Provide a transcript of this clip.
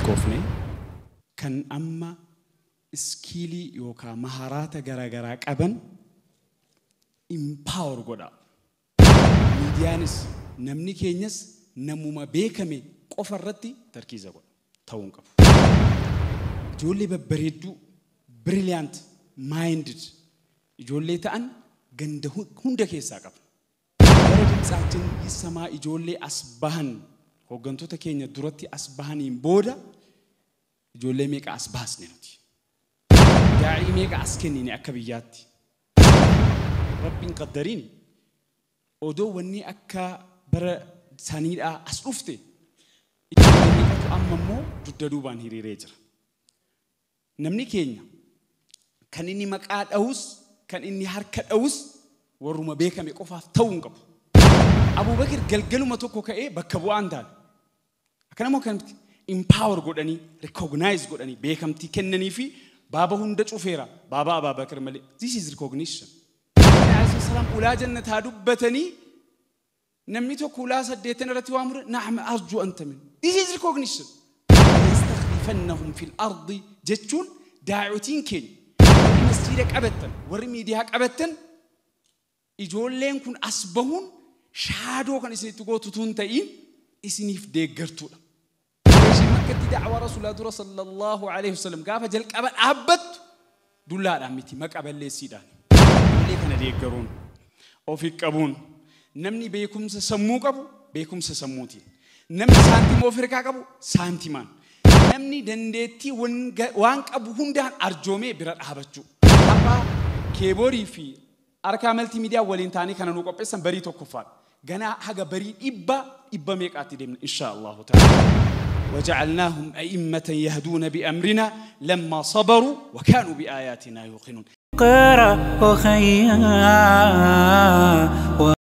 Milkoofne kan amma skill yookaan maharaata garaagaraa qaban empower godha. Miidiyaanis namni keenyas namuma beekame qofa irratti tarkiiza godha ta'uu hin qabu. Ijoollee babbareedduu brilliant minded ijoollee ta'an ganda hunda keessaa qaba. Bara dimtsaachin samaa ijoollee as bahan hooggantoota keenya duratti as bahaniin booda ijoollee meeqa as baasne nuti. Daa'ii meeqa as kennine akka biyyaatti. Rabbiin qaddariin odoo wanni akka bara saniidhaa as dhufte ijoollee meeqatu amma immoo dugda duubaan hiriiree jira. Namni keenya kan inni maqaa dha'us kan inni harka dha'us warruma beekame qofaaf ta'uu hin qabu. Abubakar galgaluma tokko ka'ee bakka bu'aan taane. Akkana immoo kanatti empower godhanii recognize godhanii beekamtii kennanii fi baaba hunda cufeera baaba Abubakar malee. This is recognition. Alayhi salaam ulaa jannataa dubbatanii namni tokko ulaa 8 irratti waa mure na'am arju anta min. This is recognition. Yastakhlifannahum fil ardi jechuun daa'itiin keenya warri masjiida qabattan warri miidiyaa qabattan ijoolleen kun as bahuun shaadoo kan isinitti gootu tun ta'in isiniif deeggartuudha. Qurayshii Makkatti da'waa Rasuulaa dura sallallahu alaihi wasallam gaafa jalqaba dhaabbattu dullaadhaan miti maqa balleessiidhaan. Ijoollee kana deeggaruun ofi qabuun namni beekumsa sammuu qabu beekumsa sammuutiin namni saantima of harkaa qabu saantimaan namni dandeettii waan qabu hundaan arjoomee bira dhaabachuu. Har'aa keeboorii fi harkaa maltiimiidiyaa waliin ta'anii kana nu qopheessan barii tokkoffaadha. Ganaa haga barii dhibba meeqaatti deemna insha Allahu ta'ala. وجعلناهم أئمة يهدون بأمرنا لما صبروا وكانوا بآياتنا يوقنون. اقرأ وخيا.